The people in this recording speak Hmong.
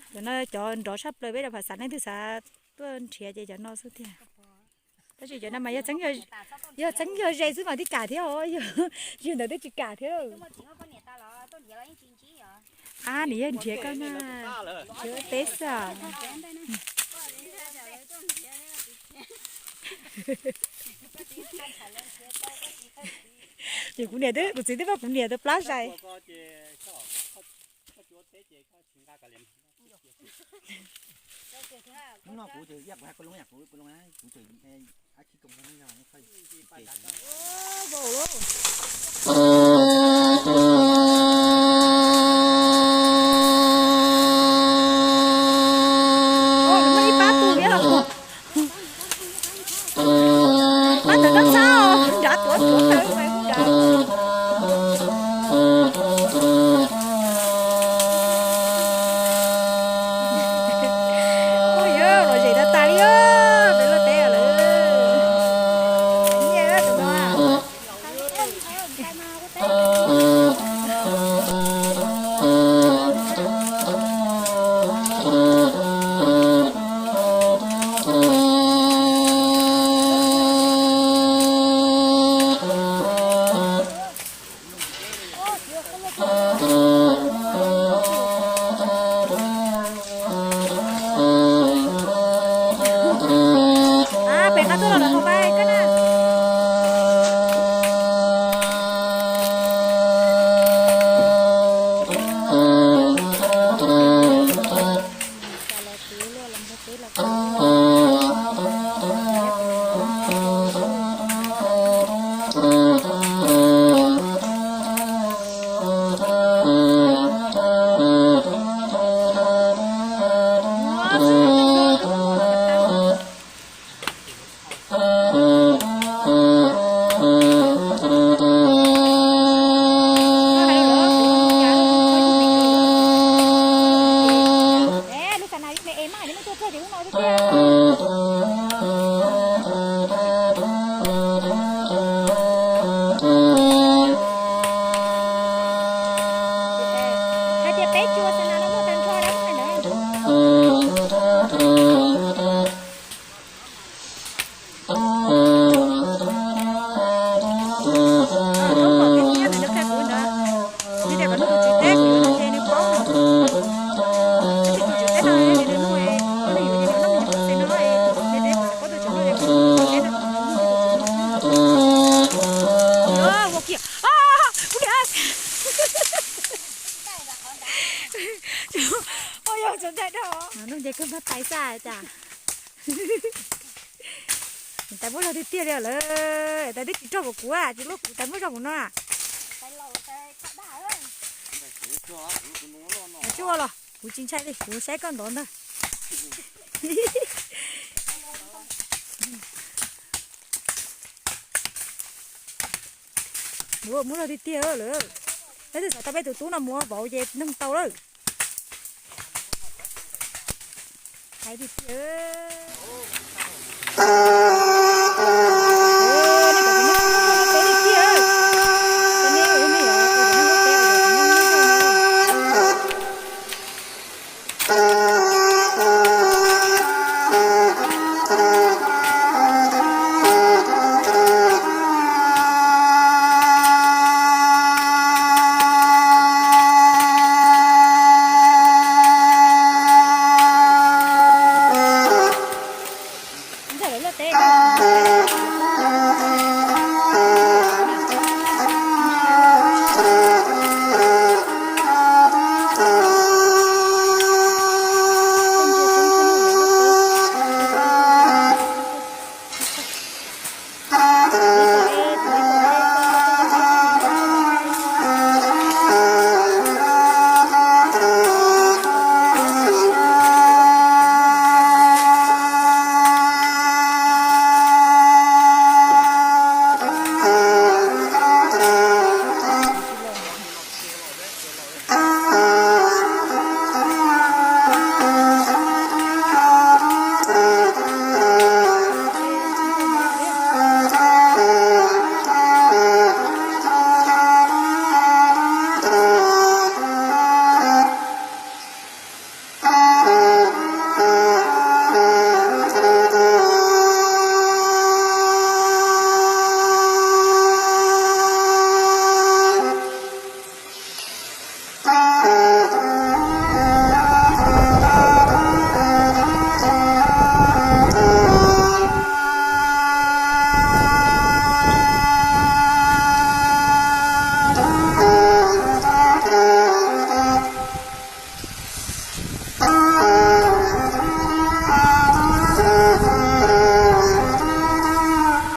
Cov no cov nrov tshaj plaws peb rau pham xav, leej twg xav tuaj nrhiav ces cov no xwb tiag. Tab sis cov no mas yog txeeb yog ze xwb mas twb kam thiab os, yog ntawd twb tsis kam thiab. Ab, nws yog nrhiav koj na, nrhiav peb xwb. Ces kuv niam, kuv txiv twb muab kuv niam tus plab zais. Ib pab tu thiab los. Pab tawm kab txhab os, nrad tuav tuav tawm mas kuj nrad. Ua yog lom zem tas tas li os, peb luaj teb lawm. Nyiaj tus no. Pem qab tuaj los lawm, mus pab koj na. Hais tias peb cua xav nas no muaj tag nrho dab muaj na. Ua yog tsuas ntshai dhau. Nuj Nce kawg npaj tais xaj cas. Tais muab zog tiag tiag li lawm, tais twb tsis rog kuv, kuv tsis lub, kuv tais muab zog kuv no. Tsis ua los kuv tsis ntshai li, kuv saib koj ntov ntag. Muab zog tiag tiag lawm. Tab sis xav tau peb tus tub no mus vauv ces neeg tau lawm. Hais tiag tiag.